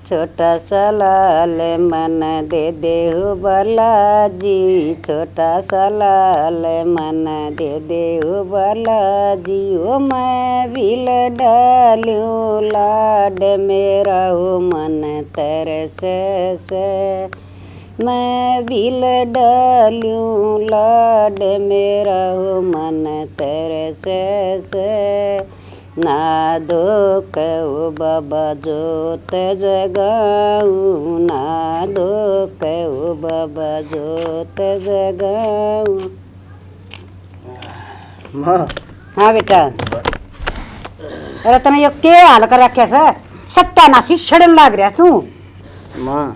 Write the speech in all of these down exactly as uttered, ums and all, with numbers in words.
छोटा सा लाल मन दे दे हो बालाजी, छोटा सा लाल मन दे दे हो बालाजी। ओ मैं भी लडा लूं लाड मेरा हो मन तरस से, मैं भी लडा लूं लाड मेरा हो मन तरस से। ना दो कहो बाबा जोत जगाऊं, ना दो कहो बाबा जोत जगाऊं। माँ। हाँ बेटा। अरे तने यो के हाल कर रखे से? सत्यानाशी छड़न लाग रहा तू। माँ,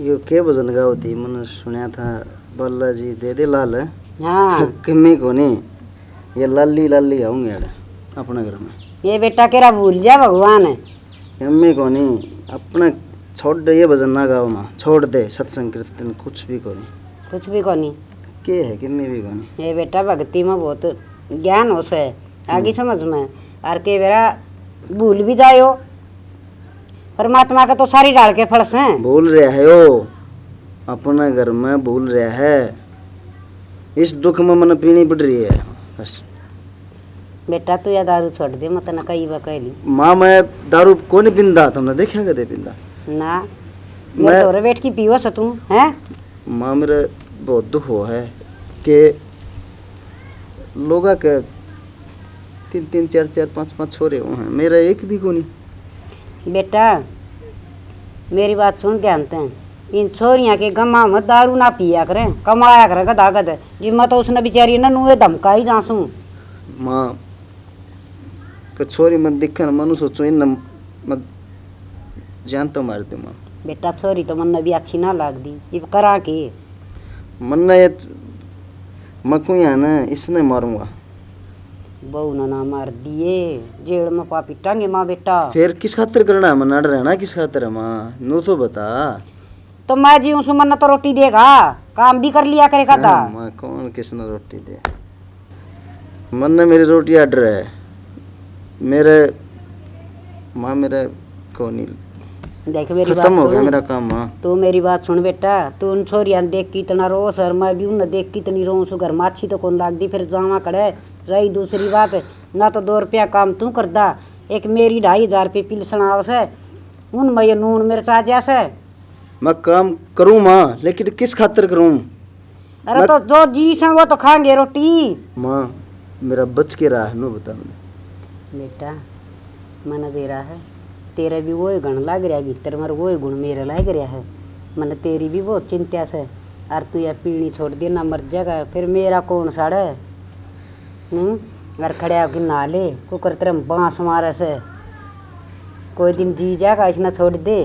यो के भजन गावती? मैंने सुना था, बालाजी दे दे लाल। हाँ। कमी कोनी, ये लाली लाली आऊंगे अड़े अपने घर में। ये बेटा केरा भूल जा भगवान। कमी कोनी, अपने छोड़ दे, ये भजन ना गाओ माँ, छोड़ दे सत्संग कीर्तन, कुछ भी कोनी। कुछ भी कोनी। के है, किन्नी भी कोनी। ये बेटा भक्ति में बहुत ज्ञान हो से, आगी हम्म। समझ में। और के बेरा भूल भी जायो, परमात्मा का तो सारी ढाल के फल से। बोल रहा है ओ, अपने घर में बोल रहा है, इस दुख में मन पीनी पड़ रही है बस। बेटा तू या दारू छोड़ दे, मैं तने कई बार कह ली। माँ, मैं दारू कोनी पींदा, तुमने देखा कदे पींदा? ना। मैं मैं तोरे बैठ की पीवो से तू, हैं? माँ, मेरे बहुत दुख हो है कि लोगा के तीन तीन, चार चार, पाँच पाँच छोरे हो हैं, मेरा एक भी कोनी। बेटा, मेरी बात सुन ध्यान तै। इन छोरियां के गमा में दारू ना पिया करें, कमाया करें गधा गध। जिम्मा तो उसने बेचारी ने नूए धमका ही जासूं। माँ, के छोरी मत दिखे ना, मनु सोचो इन मत जान तो मार दे माँ। बेटा, छोरी तो मन्ने भी अच्छी ना लागदी, इब करा के? मन्ने ये मकू है ना, इसने मारूंगा। बहू ना, ना मार दिए, जेल में पापी टांगे माँ बेटा। फिर किस खातिर करना है, मन्ना रहना किस खातिर है माँ, नू तो बता। तो मैं जी उस मन्ने तो रोटी देगा, काम भी कर लिया करेगा हाँ, था। माँ कौन किसने रोटी दे? मन्ने मेरी रोटी order है। मेरे माँ, मेरे को नहीं। देख मेरी खत्म बात हो गया सुन। मेरा काम, हाँ। तू मेरी बात सुन बेटा, तू उन छोरियां ने देख कितना रोस और मैं भी उन्हें देख कितनी रोऊं सु। घर में अच्छी तो कौन लागदी, फिर जावा कड़े रही दूसरी बात, ना तो दो रुपया काम तू करदा, एक मेरी ढाई हजार रुपये पिलसण आवे से, उनमें ये नून मिर्च आ जा से। मैं काम करूँ माँ, लेकिन किस खातर करूँ? अरे मैं तो जो जी से वो तो खाएंगे रोटी। माँ, मेरा बच के रहा है, नो बता मैंने। बेटा, मने बेरा है, तेरा भी वो ही गुण लाग रहा है भीतर, मर वो ही गुण मेरे लाग रहा है। मने तेरी भी बहुत चिंता से, और तू या पीनी छोड़ दे ना मर जाएगा, फिर मेरा कौन साड़े? हम्म? और खड़े होके नहा ले, कुकर तेरे में बांस मारे से। कोई दिन जी जाएगा, इसने छोड़ दे।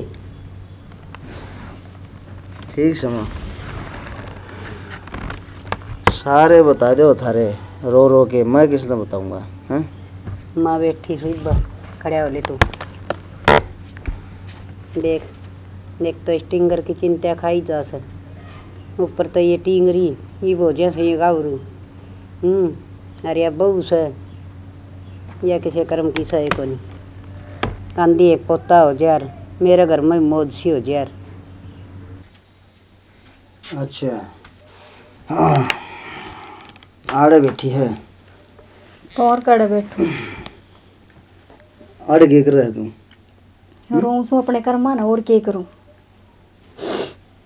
ठीक से माँ, सारे बता दो थारे, रो रो के, मैं किसने बताऊंगा, हैं? माँ बैठी सुबह, खड़ा हो ले तू। देख, देख तो इस टिंगर की चिंता खाई जा से। ऊपर तो ये टिंगरी, ये भोजिया से ये गावरू। हम्म, अरे अब बहू से, या किसी कर्म की सही कोनी। आंधी एक पोता हो जा यार, मेरे घर में मौज सी हो जा यार। अच्छा, हाँ, आड़े बैठी है। तो और कड़े बैठू? आड़े के कर रहा है तू? रोऊं सू अपने कर्मा ना, और के करूं?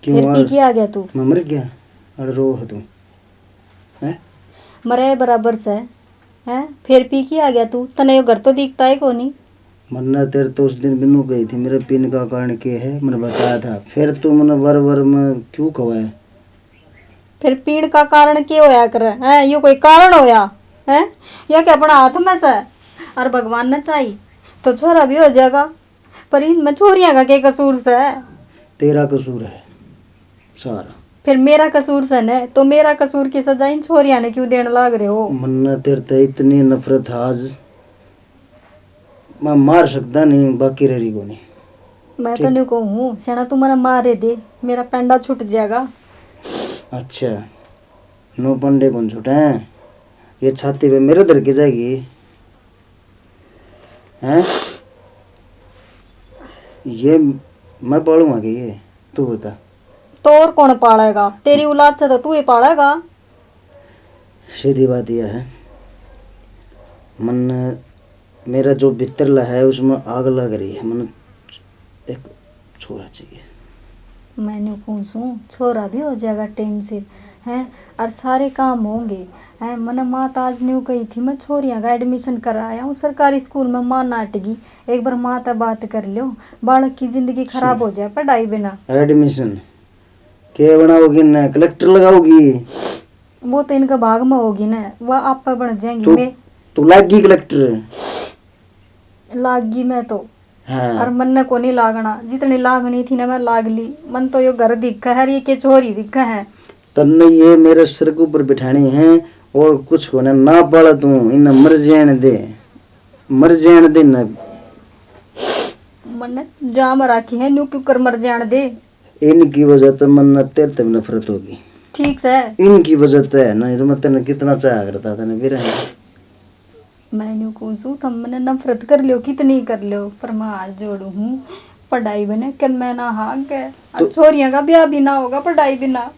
क्यों फिर पी के आ गया तू? मैं मर गया? आड़े रो है तू? हैं? मरे बराबर से। हैं? फिर पी के आ गया तू? तने यो घर तो दिखता ही कोनी। मन्ना तेरे तो उस दिन बिन्नू कही थी, मेरे पीने का कारण के है, मैंने बताया था। फिर तू मन्ने वर वर में क्यों खवाए? फिर पीण का कारण के होया करे? हैं? यो कोई कारण होया? हैं? या के अपना हाथ में से? और भगवान ने चाही तो छोरा भी हो जाएगा, पर इनमें छोरियां का के कसूर से? तेरा कसूर है सारा। फिर मेरा कसूर से ने, तो मेरा कसूर की सजा इन छोरियां ने क्यों देने लाग रहे हो? मन्ना तेरे ते इतनी नफरत है आज, मैं मार सकता नहीं, बाकी रह रही कोनी। मैं तो ठीक। न्यू कहूँ हूँ, सेना तू मने मार दे, मेरा पेंडा छूट जाएगा। अच्छा, नो पंडे कौन छूटे हैं? ये छाती पे मेरे धर के जाएगी, हैं? ये मैं पालूंगा कि ये? तू बता। तो और कौन पालेगा? तेरी औलाद से तो तू ही पालेगा। सीधी बात यह है, मन, मेरा जो भीतरला है, उसमें आग लग रही है। मन एक छोरा चाहिए। मैं न्यू कहूँ सूं, छोरा भी हो जाएगा टाइम से, हैं, और सारे काम होंगे, हैं। मने माँ तो आज न्यू कही थी, मैं छोरियां का एडमिशन कराया हूँ सरकारी स्कूल में, माँ नाटगी। एक बार माँ तै बात कर ल्यो, बालक की जिंदगी खराब हो जाए पढ़ाई बिना। एडमिशन के बनाओगी ना, कलेक्टर लगाओगी? वो तो इनका भाग में होगी ना, वह आप बन जाएंगी। तू, मैं तू लागी कलेक्टर? लागी मैं तो। हाँ। और मन्ने कोनी लागना, जितनी लागनी थी ना, मैं लाग ली। मन तो यो घर दिखे है, ये के छोरी दिखे है। तन्ने ये मेरे सिर के ऊपर बिठानी है और कुछ कोने ना पाला तू, इन्हें मर जाने दे, मर जाने दे ना। मन्ने जाम राखी है, न्यू क्यों कर मर जाने दे। इनकी वजह तो मन्ने तेरे ते भी नफरत होगी। ठीक से। इनकी वजह तो है ना, ये तो मैं तन्ने कितना चाहा करता था ना, फिर है। मैं न्यू कहूँ सूं, थम मन्ने नफरत कर ल्यो, कितनी कर ल्यो, पर मैं हाथ जोड़ू हूँ, पढ़ाई बने के मैं ना हाक है। और तो छोरियां का ब्याह भी ना होगा पढ़ाई बिना,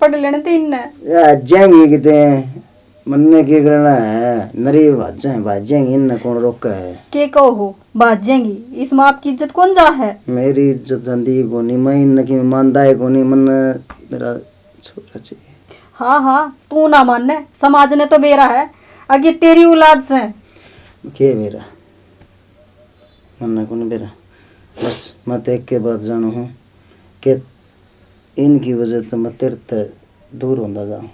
पढ़ लेने ते इनने। ये आ जाएंगे किते, मन्ने के करना है, नरी भाजा है, भाजेंगे, इनने कौन रोका है? के कहो हो, भाजेंगी, इसमें आपकी इज्जत कौन जा है? मेरी इज्जत जांदी ही कोनी, मैं इनने की मानदा ही कोनी, मन्ने मेरा छोरा चाहिए। हाँ, हाँ, तू ना माने, समाज ने तो बेरा है, अगे तेरी औलाद से। के बेरा? मन्ने कौन बेरा? बस, मैं तो एक के बात जानू हूँ कि इनकी वजह तो मैं तेरे ते दूर होंदा जाऊँ।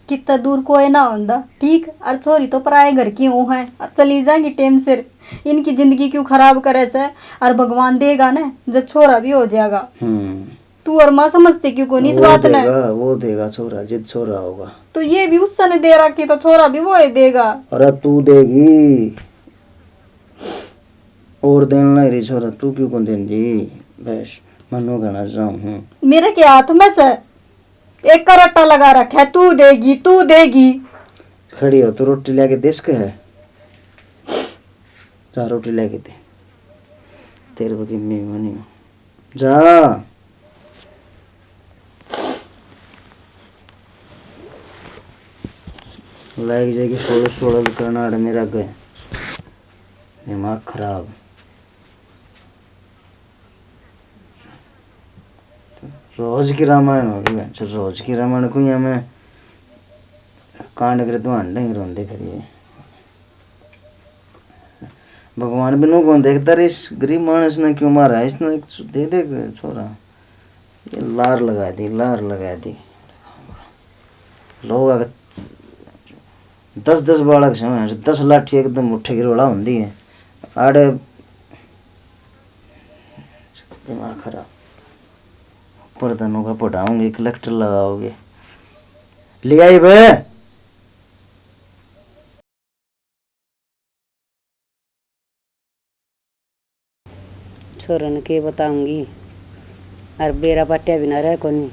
कितना दूर कोई ना होंदा, ठीक? और छोरी तो पराए घर की हूँ है, अब चली जाएंगी टेम सिर। इनकी जिंदगी क्यों खराब करे से? और भगवान देगा ना, जब छोरा भी हो जाएगा। हम्म। तू और माँ समझते क्यों कोनी इस वो बात ने? देगा, वो देगा छोरा, जिद छोरा होगा। तो ये भी उससे ने दे रखी, तो छोरा भी वो ही देगा। अरे तू देगी, और देन लाग रही छोरा, तू क्यों कौन देंदी? बस, मनो कहना चाहूँ हूँ। मेरे के हाथ में से एक का रट्टा लगा रखा है, तू देगी, तू देगी। खड़ी हो, तू रोटी लेके दे सके है? जा रोटी लेके दे, तेरे बगी मैं बनी हूँ। जा। लाग जाएगी सोलह सोलह भी करना अड़ मेरा गए। दिमाग खराब। रोज की रामायण होगी बहन, रोज की रामायण। कोई हमें कांड करे तो हांडे ही रोंदे फिर ये। भगवान भी न्यू कौन देखता रे, इस गरीब मानस ने क्यों मारा है? इसने एक दे दे छोरा। ये लार लगा दी, लार लगा दी। लोग अगर दस दस बालक से, दस लाठी एकदम उठे गिरोला होंदी है। आड़े दिमाग खराब। प्रधानों का पढ़ाओगे, कलेक्टर लगाओगे। ले आई बे। छोरन के बताऊंगी, अर बेरा पाट्या बिना रह कोनी।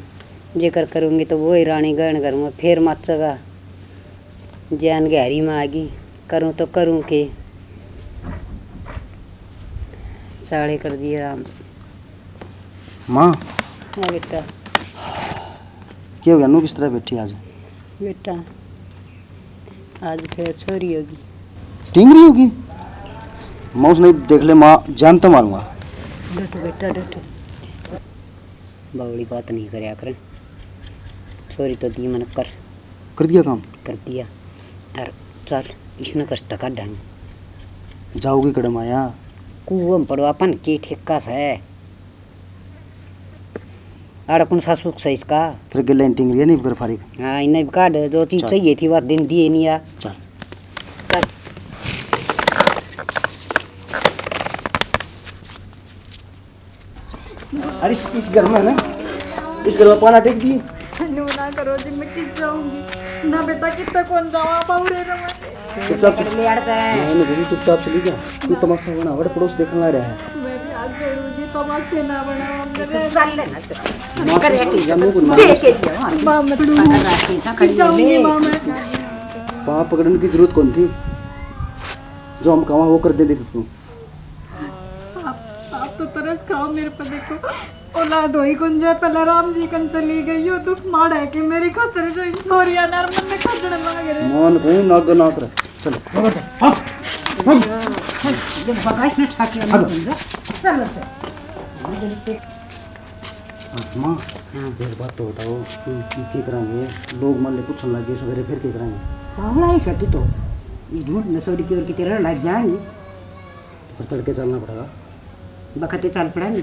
जेकर करूंगी तो वो ही रानी गहन घर में फेर माचेगा। जान गहरी में आगी, करूं तो करूं के? चाले कर दिए राम। माँ। हाँ बेटा। क्या हो गया? नू किस तरह बैठी आज? बेटा, आज फिर छोरी होगी। टिंगरी होगी? माँ उसने देख ले माँ, जान तो मारूंगा। डट बेटा, डट। बावली बात नहीं करया कर। छोरी तो दी मन कर। कर दिया काम? कर दिया। अर चल, इसने कष्ट का ढंग। जाओगी कड़म आया? कुओं में पड़वा अपन की ठेका से। आड़ा कौन सा सुख से इसका? फिर गले टिंगरी नहीं कर फारिग। हाँ, इन्हें भी काट, जो चीज चल। चाहिए थी, वह दिन दिए नहीं यार। चल। चल। अरे इस, इस घर में है ना, इस घर में पाना टेक दी। नू ना करो जी, मैं किस जाऊंगी ना बेटा, किस तक कौन जाऊं, आप उरे रहो। चुपचाप, चुप-, नहीं, नहीं, दीदी, चुपचाप चली जा। तू तमाशा बना, बड़े पड़ोस देखने आ रहा है। मैं भी आज करूँ जी, तमाशे ना बनाओ मेरे। चल ले ना, चल। माँ से या मुंह को मार। देख के दिया, हाँ। माँ, मैं पकड़ रखी, सा खड़ी हो जाऊंगी, ले। माँ, मैं पाँव पकड़ने की जरूरत कौन थी? जो हम कहा वो कर दे, देख तू। तो तरस खाओ मेरे पे, देखो। औलाद होई कुन जा, पहले राम जी कन चली गई। यो दुख माड़ा है कि मेरी खातर जो इन छोरिया ने मन में खजड़ लाग रहे। मान कहीं नाग ना कर। चलो, खबर दे। हाँ, हाँ। ये बगाश ने छाती में बन जा। चलो, चलो। हाँ, माँ, हाँ। एक बात तो बताओ, हम्म। कि, की करांगे? लोग मान ले पूछण लग गए सवेरे, फिर की करांगे? पागल है सर तू तो। ये झूठ नशोड़ी की ओर की तेरा लग जाएंगे। तो फिर तड़के चलना पड़ेगा। बखत ही चल पड़ा नहीं।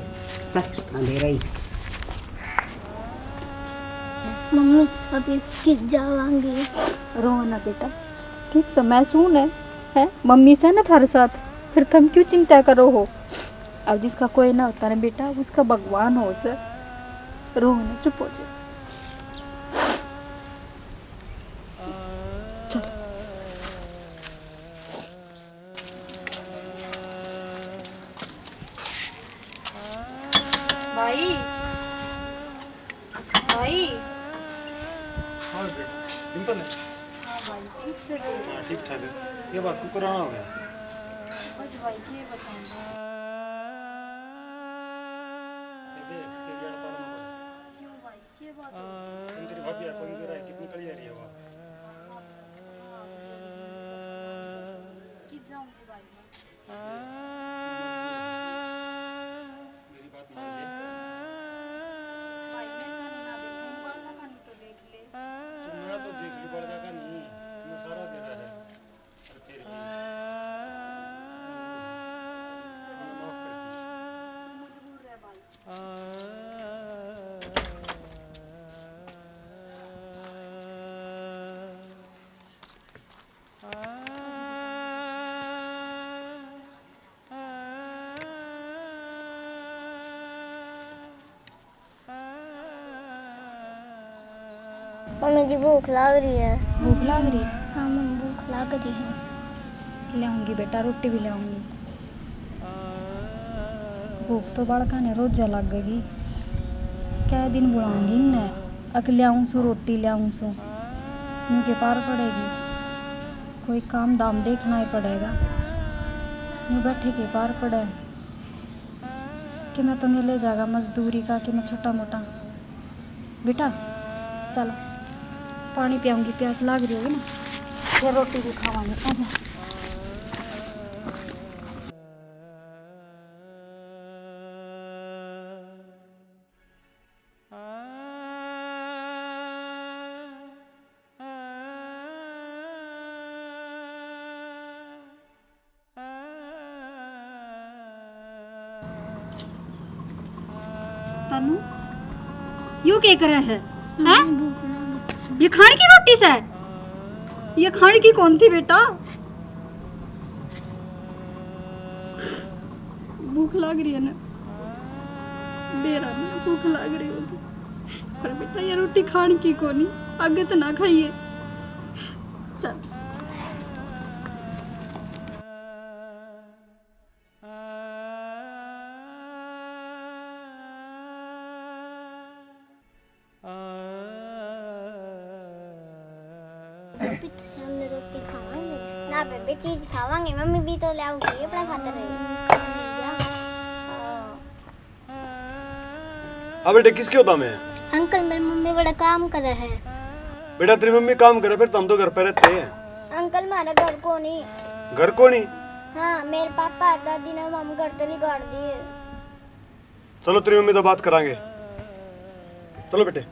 चल, अंधेरा ही। मम्मी, अभी कित जावांगे? रो ना बेटा, ठीक से मैं सूं न, है मम्मी से ना थारे साथ, फिर तुम क्यों चिंता करो हो? अब जिसका कोई ना होता ना बेटा, उसका भगवान हो से। रो ना, चुप हो जा। चल। भाई, भाई। हाँ बेटा, डिम्पल है? हाँ भाई, ठीक से बोल। हाँ, ठीक ठाक है। ये बात को कराना हो गया। बस भाई, के बताऊँ? ये देख, तेरी आड़ पार ना पड़े। क्यों भाई? के बात हो? तुम तेरी भाभी है, कौन दे रहा है, कितनी कड़ी आ रही है वहाँ? हाँ, हाँ, हाँ, हाँ, हाँ, हाँ। कित जाऊंगी भाई मैं? मेरी बात मान ले। भाई, मैं कहानी ना देखूं, बड़का कहानी तो देख ले। तू मैं तो देख ली बड़का कहानी, तूने सारा दे रहा है। पर फिर भी हमें माफ कर दीजिए। तू मजबूर रह भाई। मम्मी जी, भूख लाग रही है। भूख लाग रही है? हाँ मम्मी, भूख लाग रही है। ले आऊंगी बेटा, रोटी भी ले आऊंगी। भूख तो बालका ने रोजा लागेगी। कै दिन बुलाऊंगी इन्ने, अक ल्याऊं सू रोटी, ल्याऊं सू। न्यू के पार पड़ेगी, कोई काम धाम देखना ही पड़ेगा। न्यू बैठे के पार पड़े कि मैं तो नहीं ले जागा मजदूरी का, कि मैं छोटा मोटा। बेटा, चल, पानी पियाऊंगी, प्यास लाग रही होगी ना, फिर रोटी भी खावांगे। आजा। तनु, यो के करे है? हैं? ये खाण की रोटी से? ये खाण की कौन थी बेटा? भूख लाग रही है ना, बेरा में भूख लाग रही होगी, पर बेटा ये रोटी खाण की कोनी, आगे तो ना खाइए। चल। बेबी, तो शाम ने रोटी खावांगे ना? बेबी, चीज खावांगे, मम्मी भी तो ले आओगी अपना खातर। हाँ। हाँ बेटे, किसके होता मैं? अंकल, मेरी मम्मी बड़ा काम करे है। बेटा, तेरी मम्मी काम करे, फिर तो हम तो घर पे रहते हैं। अंकल, हमारा घर कोनी। घर कोनी? हाँ, मेरे पापा और दादी ने हम घर तो निकाल दिए। चलो, तेरी मम्मी तो बात करांगे। चलो बेटे।